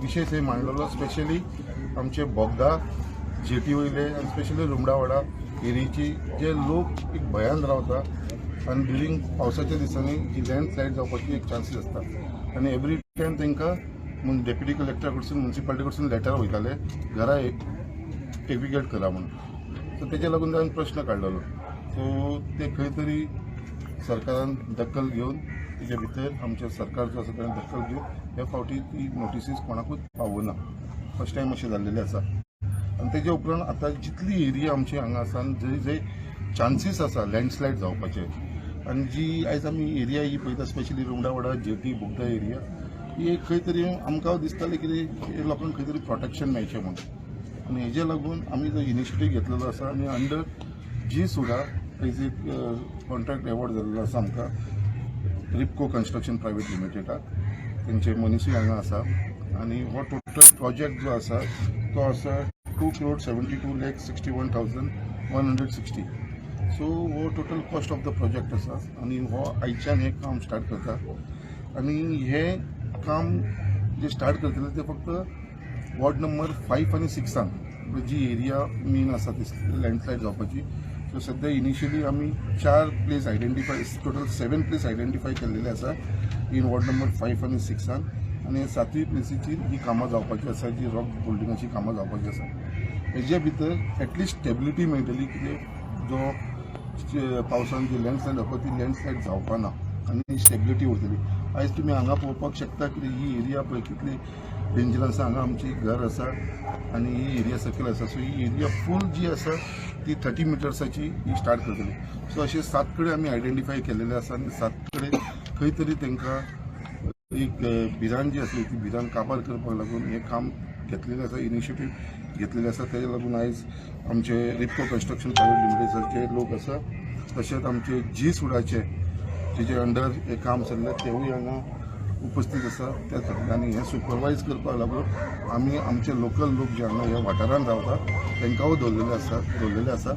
विशय थंय मांडलेलो. स्पेशली आमचे बोगदा जेटी वयले आनी स्पेशली रुमडावाडा एरियेची जे लोक एक भंयान रावता आनी ड्युरींग पावसाच्या दिसांनी जी लँडस्लायड जावपाची एक चान्सीस आसता आनी एवरी टायम तांकां डेप्युटी कलेक्टरा कडसून, म्युन्सिपालिटी कडसून लेटर वयताले, घरा एविकेट करा म्हणून. सो तेज्या लागून ताणें प्रश्न काडलेलो. सो ते खंय तरी सरकारान दखल घेवन, तेच्या भितर आमचें सरकार जो आसा ताणें दखल घेवन ह्या फावटी ती नोटिसीस कोणाकूच पावना. फर्स्ट टायम अशें जाल्लेलें आसा. आनी तेज्या उपरांत आतां जितली एरिया आमची हांगा आसा आनी जंय जंय चान्सीस आसा लँडस्लायड जावपाचे आनी जी आयज आमी एरिया ही पळयता, स्पेशली रुमडावाडा जेटी, बोगदा एरिया, ही एक खंय तरी आमकां दिसतालें कितें हे लोकांक खंय तरी प्रोटेक्शन मेळचें म्हणून. आनी हेजे लागून आमी जो इनिशिएटीव घेतलेलो आसा आनी अंडर जी सुडा आयज एक कॉन्ट्रॅक्ट एवॉर्ड जाल्लो आसा आमकां रिपको कन्स्ट्रक्शन प्रायवेट लिमिटेडाक. तेंचे मनिसूय हांगा आसा आनी हो टोटल प्रोजेक्ट जो आसा तो आसा 2 crore 72 lakh 61,160. So हो total cost of the project आसा आनी हो आयच्यान हें काम स्टार्ट करता. आनी हें काम जे स्टार्ट करतले ते फक्त वॉर्ड नंबर 5 आनी 6 , जी एरिया मेन आसा ती लँडस्लायड जावपाची. सो सद्या इनिशियली आमी चार place identify, total seven place identify केल्लेले आसा इन वॉर्ड नंबर 5 आनी 6 . आनी सातूय प्लेसीचेर ही कामां जावपाची आसा, जी रॉक बोल्डिंगाची कामां जावपाची आसा. हेजे भितर एटलिस्ट स्टेबिलिटी मेळटली, कितें जो पावसान जी लँडस्लायड जावपा ती लँडस्लायड जावपा ना आनी स्टेबिलिटी उरतली. आयज तुमी हांगा पळोवपाक शकता की ही एरिया पळय कितली डेंजरस आसा. हांगा आमची घर आसा आनी ही एरिया सकयल आसा. सो ही एरिया फूल जी आसा ती 30 मिटर्साची ही स्टार्ट करतली. सो अशे सात कडेन आमी आयडेंटिफाय केलेले आसा आनी सात कडेन खंय तरी तांकां एक भिरांत जी आसली ती भिरांत काबार करपाक लागून हें काम घेतलेलें आसा, इनिशिएटीव घेतलेलें आसा. तेज्या लागून आयज आमचे रिपको कन्स्ट्रक्शन प्रायवेट लिमिटेडाचे लोक आसा, तशेंच आमचे जी सुडाचे जेजे अंडर हें काम चल्लें तेवूय हांगा उपस्थित आसा त्या खातीर. आनी हें सुपरवायज करपाक लागून आमी आमचे लोकल लोक जे हांगा ह्या वाठारांत रावता तांकांय दवरलेले आसा.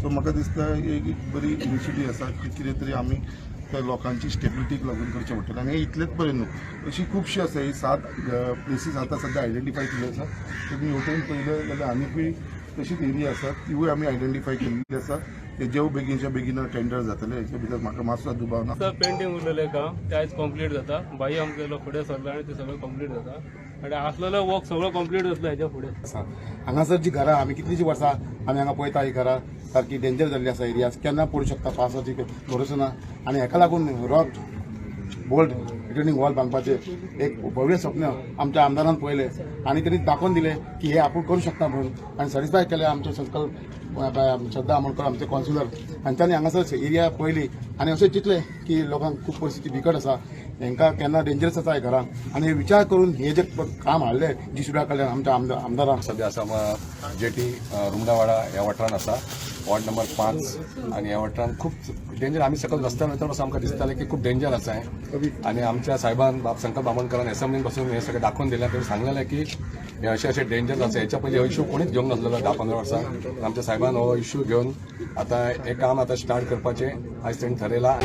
सो म्हाका दिसता एक एक बरी इनिशिएटीव आसा की कितें तरी आमी त्या लोकांची स्टेबिलिटीक लागून करचें पडटलें. आनी हें इतलेंच पर्यंत न्हू, अशी खुबशी आसा. ही सात प्लेसीस आतां सद्या आयडेंटिफाय केल्ली आसा. तुमी हेवटेन पळयलें जाल्यार आनिकूय तशीच एरिया आसा, तिवूय आमी आयडेंटिफाय केल्ली आसा. तेजेवूय बेगीनच्या बेगीन टेंडर जातले हेच्या भितर म्हाका मातसो दुबाव ना. पेंडींग उरलेलें काम ते आयज कंप्लीट जाता. बाई आमचे फुडें सरला आनी ते सगळें कंप्लीट जाता आनी आसलेलो वर्क सगळो कंप्लीट जातलो हेच्या फुडें. आसा हांगासर जी घरां आमी कितलींशीं वर्सां आमी हांगा पळयता, ही घरां सारकी डेंजर जाल्ली आसा. एरिया केन्ना पडूं शकता, पावसाची भरोसो ना. आनी हेका लागून रॉक बोल्ट रिटेनिंग वॉल बांदपाचें एक भव्य स्वप्न आमच्या आमदारान पळयलें आनी तेणी दाखोवन दिलें की हे आपूण करूं शकता म्हणून आनी सॅटिस्फाय केलें. आमचे संकल्प श्रद्धा आमोणकर, आमचे कौन्सिलर, हांच्यांनी हांगासर एरिया पळयली आनी अशें चिंतलें की लोकांक खूब परिस्थिती बिकट आसा, हेंकां केन्ना डेंजरस आसा हे घरां आनी विचार करून हे जे काम हाडलें जी सुडा कडल्यान आमच्या आमदारान. सध्या आसा जेटी रुमडावाडा ह्या वाठारांत आसा, वॉर्ड नंबर 5. आनी ह्या वाठारांत खूब डेंजर. आमी सकयल रस्त्यार वयतना पासून आमकां दिसतालें की खूब डेंजर आसा हें. आनी आमच्या साहेबान, बाब संकल्प बामणकरान एसेंब्लीन बसून हें सगळें दाखोवन दिलें. तेणी सांगलेलें की हे अशें अशें डेंजर आसा. हेच्या पयलीं हो इशू कोणीच घेवंक नासलेलो 10-15 वर्सां. आमच्या साहेबान हो इशू घेवन आतां हें काम आतां स्टार्ट करपाचें आयज तेणी थरयलां.